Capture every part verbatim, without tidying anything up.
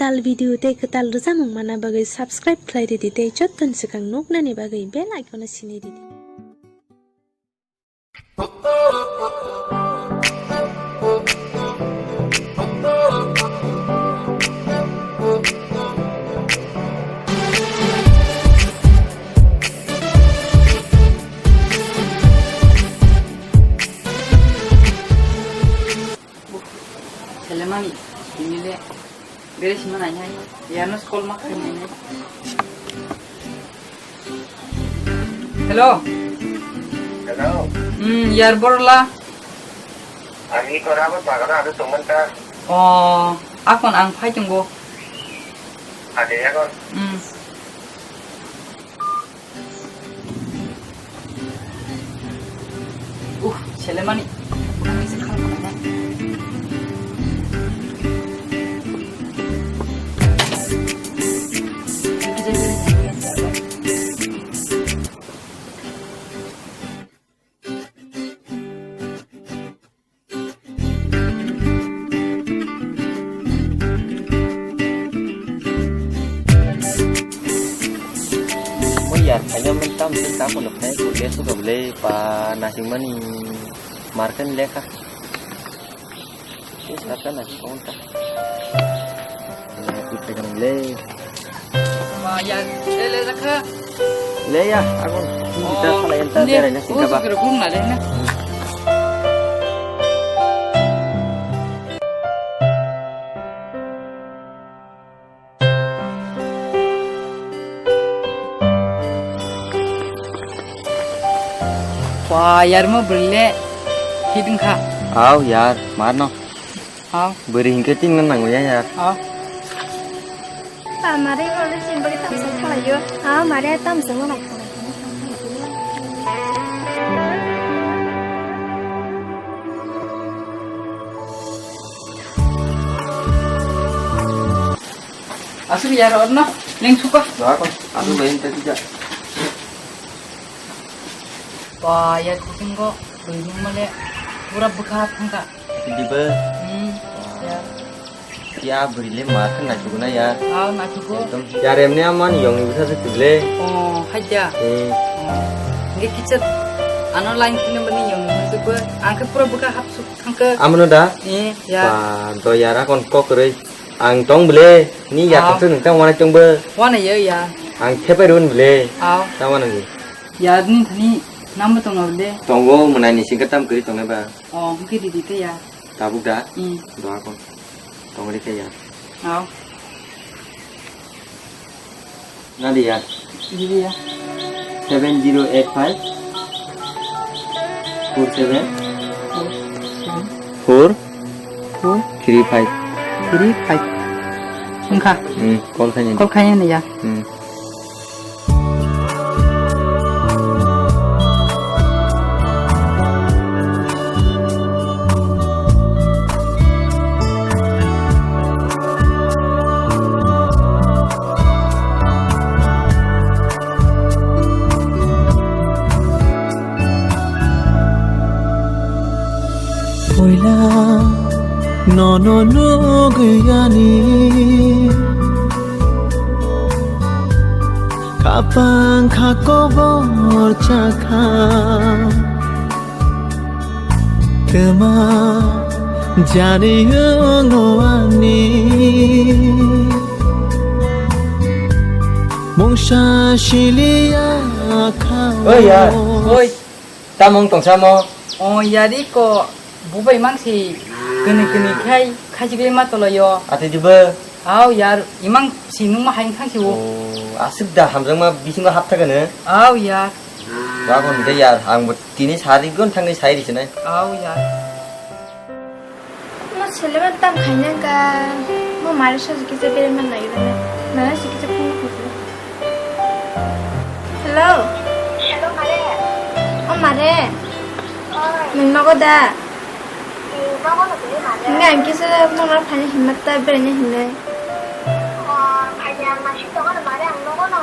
Kwtal video tei kwtal rwchapmung manna bagwi subscribe khlai ridi tei jottoni swkang nuknani bagwi bell icon-o sini ridi. Selemani, ini le, beres mana ya? Ya, nos call mak kanya ne. Hello. Hello. Hmm, yar borla. Ani kora bo bagara ado tongmanta. Oh, akon ang phai tonggo. Ade akon. Hmm. Uh, Selemani. Mo yar khaina man tam se ta kono khai ko le so doble pa na sing mani markan lekha. Sata na sing ta. Ita kan le. Ma ya le le zakha. Le ya, aku kita Oh, salah yang tak ini beres ini singkat usus bah. Geruk na le na. Wah, yar mo beli hidung kha. Au yar, marno. Au. Beri hingke tin ngan nang ya yar. Au. Pa mare ko le sin bagi tamsa khala yo. Au mare tamsa mo nai khala. Asli ya, Rotno, leng suka. Doa kon, aku lain tadi jak. Wah, ya kucing kok, beri male, pura beka thangka. Di be. Hmm, ya. Ya beri le makan na cukup na ya. Ah, na cukup. Ekdom. Ya remne aman yong bisa se tule. Oh, haja. Hmm. Oh. Nge kicet, ano lain kini mani yong bisa gue. Angke pura beka hapsuk thangke. Amano da? Eh, ya. Wah, do ya rakon kok rei. Ang tong bele, ni ya Ah. Tong nang tang wana tong be. Wana ya ya. Ang thepe run bele. Ah. Tang wana ni. Ya ni thani nama tong bele. Tongo menai ni singkat tam kiri tong ba. Oh, mungkin di dite ya. Tabuk da. Hmm. Doa kon. Tong ri ke ya. Ah. Nadi ya. Didi ya. Seven zero eight five four seven four four three five. Three five. Engkha. Hmm, call khaini. Call khaini ya. Hmm. Puila nono nugwi ani kapang kha kobor chakha. Twma jani wngo ani mungsa siliya kha. Oi ya, oi. Tamo wng tong samo? O yari ko bubai mang si kini kini khai khachi gwi ma tolo yo. Ate dibo? Aw yar, imang si nungma hai thang si o. O, aswk da hamjakma bisingo haptha gano? Aw yar. Ba kon de yar, ang bo tini sari gon thangni sai ri sinai. Aw yar. Mo seleba tam khaina ka, mo mari sa kisa bere man nai na, na si kisa phone khusu. Hello. Hello, mare. O mare. Oi. Nwng nogo da? Ee, nogo no bini mare. Nga ang kisa mo na phani himma ta bere ni hinai. O, phai ang masi tongo no mare ang nogo no.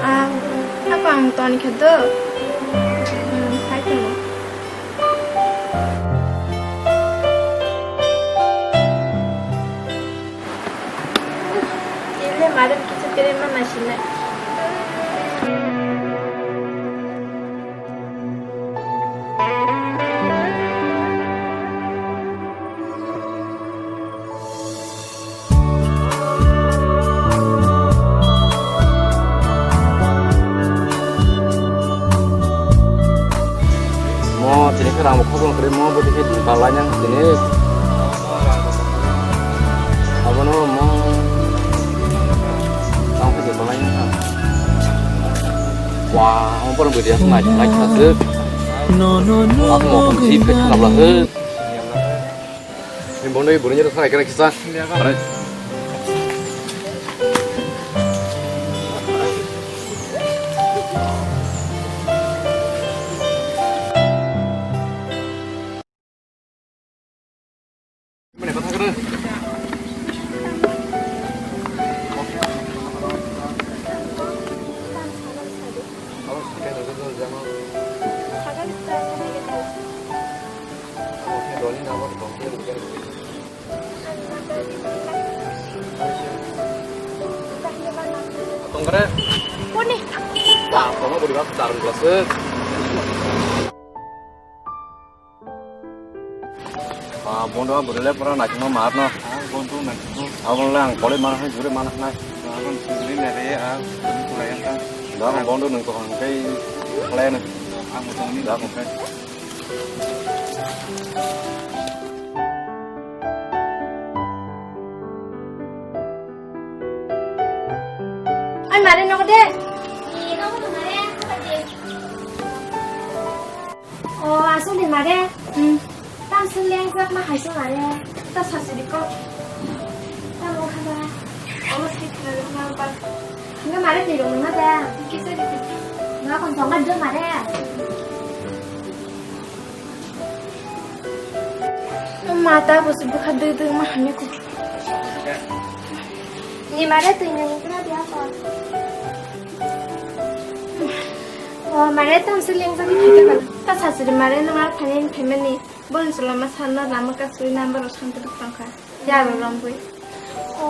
Ah, ako ang toni khe do. Hmm, phai tongo. Mare kisu kere ma naisina. Mo tini khe rang bo khobor kre mo bo tini khe dum ka lainang tini. Abono mo tang khe dum ka lainang. Wa, mo borok bo dia nai nai kha se. No, no, no. Mo mo kon si pe kha la he. Ni bondo i burung ni rasa ekra kisa. Tongkre. Kuni? Ba, kono buri ba, tarung kelas. Ah, bondo ang bwrwi le pura naisingma mar no. Ah, bondo naisingma. Aboni le ang college mana hai, jure mana hai. Aboni sugri na re, ah, bondo kulai ang kang. Da ang bondo nung to hang kai khlai na. Ang bondo ni da ko kai. Ai mare nogo de. O, aswk ni mare. Hmm. Tam se lengjak ma hai se mare. Ta sasiri ko. Tam o khaba. O sai khna ma ba. Nga mare ni rong ma da. Ki se ni. Nga kon tong ma do mare. Ma ta bo se bukha dui dui ma hamya ko. Ni mare twi nang kra dia ko. O mare tam se leng jani phai ka. Ta sasiri mare nang ar phani phaimani. Bon sala ma sanna lama ka sui number o santu tong kha. Ya ro rom bui. O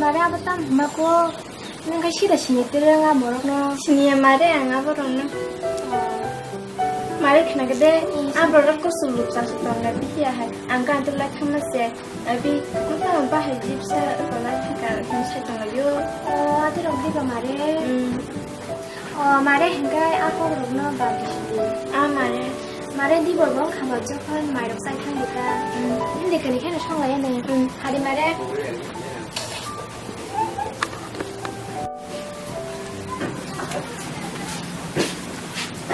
mare abo tam ma ko. Nang ka sida sini tere nga borok no. Sini ya mare ang abo rong no. Mare khna ke de. Ang borok ko sulu sa su tong na biya hai. Ang ka tu la khama se. Abi, ang tamo bahai jipsa tolai thaka, ang sai tonglaio. O, ati rok diba mare? Hmm. O, mare hingkai a kok rokno bagi sidi. A, mare. Mare dibo bo khama jokhon mai rok sai thang dika. Hmm. Hindi kani kheno songlai ani. Hmm. Hari mare.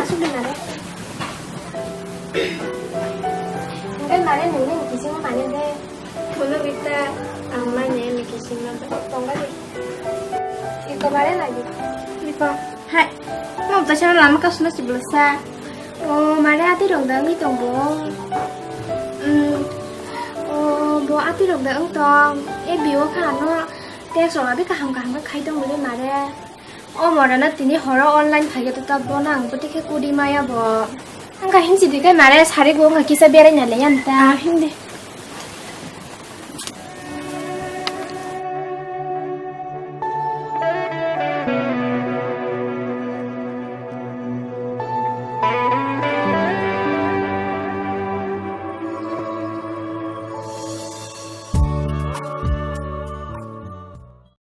Asuk di mare. Hingkai mare nungni kising mane de. Phone bita ang mane ni kising na tongga di. Iko bare lagi. Iko. Hai. Mo ta sana lama ka suna si belsa. O mare ati rok da ngi tong bo. Hmm. O bo ati rok da ang tong. E biyo ka no. Te so abi kaham kaham ka khai tong le mare. O mora na tini horo online phai to ta bo nang bo tikhe kudi maya bo. Ang ka hinsi dikai mare sari go ang kisa berai na le yan ta. Ah, hindi.